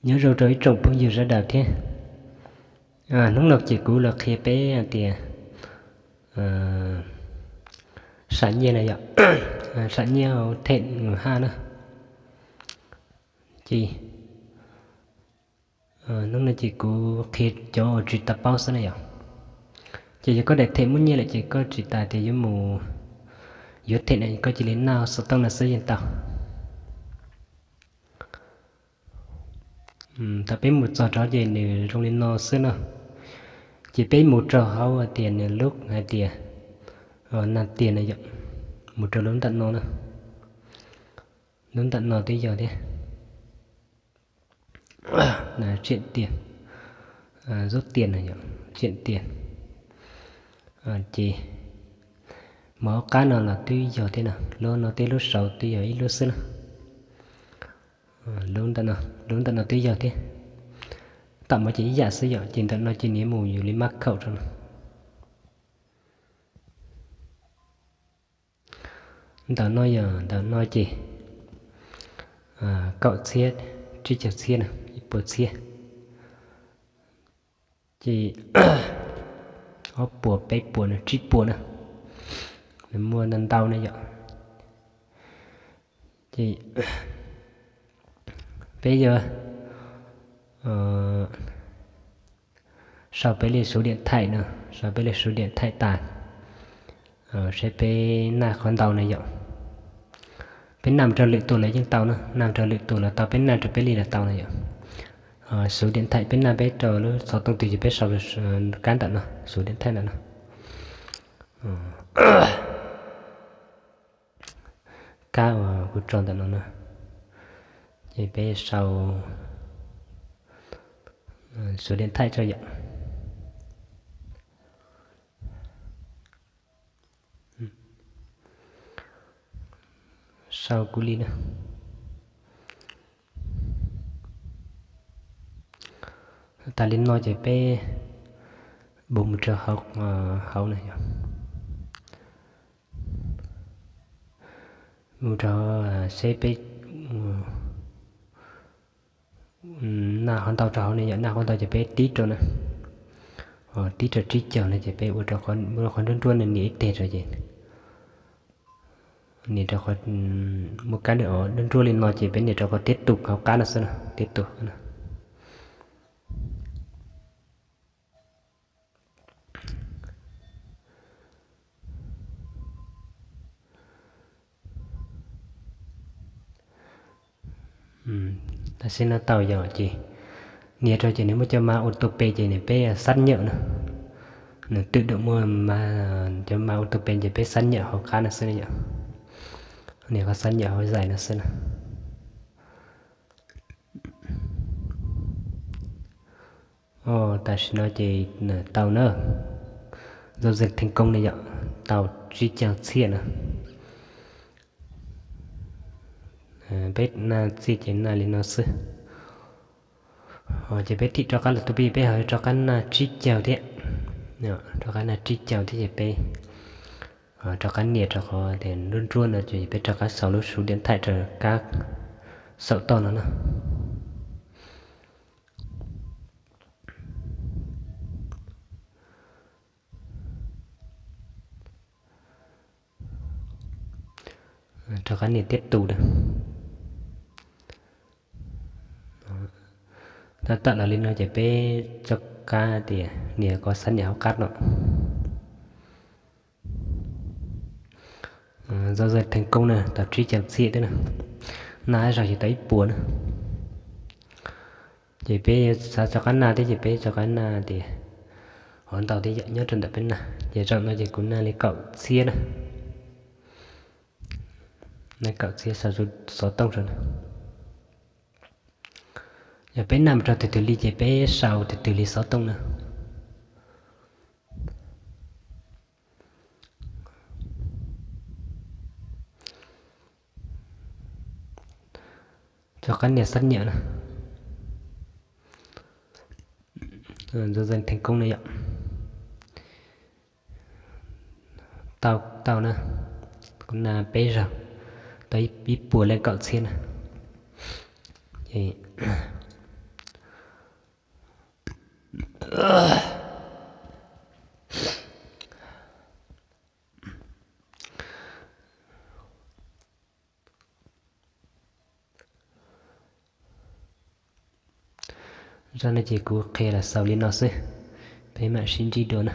Nyob zoo rau ib tsoom phooj ywg sawv daws thiab. Hnub no ces kuv los qhia peb hais tias sam nyiaj na yom, sam nyiaj hauv them haj na. Ces hnub no ces kuv qhia cov uas tsis tau paub xwb na yom. Ces yog koj daim them muaj nyiaj lawm ces koj tsis tas tias yuav mus yuav them na, koj cia li naj xov tooj no xwb yeej tau. Thaum peb mus txog rau ces nws zoo li no xwb na. Ces peb mus rau hauv hais tias nws lub hais tias naj tiag na yom, mus rau lub ntawm no na. Lub ntawm no twb yog thiab. Tsiam tiag, zub tiag na yom, tsiam tiag. Ces mus hauv qab no los twb yog thiab na, lub no thiab lub saud twb yog ib lub xwb na. Lub ntawm no twb yog thiab. Tam mus ces ib yam xwb yom, ces ntawm no ces nws mus yus li mab khaum rau no. Ntawm no yog ntawm no ces kaum txhiab, tsib caug txhiab na, ib puas txhiab. Ces ob puas, peb puas na, tsib puas na, nws muaj ntau ntau na yom. Ces peb yuav sau peb li xuv diam thaim no, sau peb li xuv diam thaim tas, seb peb naj qhov ntau na yom. Peb naj mus rau lwm tus los yeej tau na, naj mus rau lwm tus los tau, peb naj rau peb li los tau na yom. Xuv diam thaim peb naj peb rau lub xov tooj twg ces peb sau kab ntawm no, xuv diam thaim ntawm no. Kab uas kuv tso ntawm no na, ces peb sau xuv diam thaim tso yom. Sau kuv li na. Tas li no ces peb bus mus rau hauv na yom. Mus rau seb peb naj qhov ntau rau hauv ne yom, naj qhov ntau ces peb tib rau na. Tib rau tsib caug no ces peb ua rau qhov nruab nruab no nias ib teg rau ces nias rau qhov, muaj kab nruab nruab li no ces peb nias rau qhov tiếp tục hauv qab no xwb na, tiếp tục. Tam sim no tau yom, ces nias rau ces nws muaj cov ma ua tus pe ces nws peb xác nhận na. Nws twm dam muaj cov ma ua tus pe ces peb xác nhận hauv qab no xwb na yom. Nias qhov xác nhận hauv zais no xwb na. Tam sim no ces tau na, giao dịch thành công na yom, tau tsib caug txhiab na. Peb naj txhiab ces naj li no xwb. Ces peb thim rov qab los tus pib peb ho rov qab naj tsib caug thiab. Rov qab naj tsib caug thiab ces peb rov qab nias rau qhov tias nruab nruab no ces peb rov qab sau lub xuv diam thaim rau kab saum toj no na. Rov qab nias tiếp tục na. Tab tom los li no ces peb tso kab tias nias qhov xác nhận hauv qab no. Giao dịch thành công na, tau tsib caug txhiab thiab na. Naj ib zaug ces tau ib puas na. Ces peb xav rov qab naj thiab ces peb rov qab naj tias, hov ntau thiab yom, nyob rau ntawm peb naj. Ces zaum no ces kuv naj li kaum txhiab na. Naj kaum txhiab sau xov tooj rau na. Yog peb naj mus rau tus twg li ces peb sau tus twg li xov tooj na. Rov qab nias xác nhận na. Giao dịch thành công na yom. Tau, tau na. Kuv naj peb zaug, tau ib puas leej kaum txhiab na. Ces Zaj no ces kuv qhia los xaus li no xwb, peb mam sib ntsib dua na.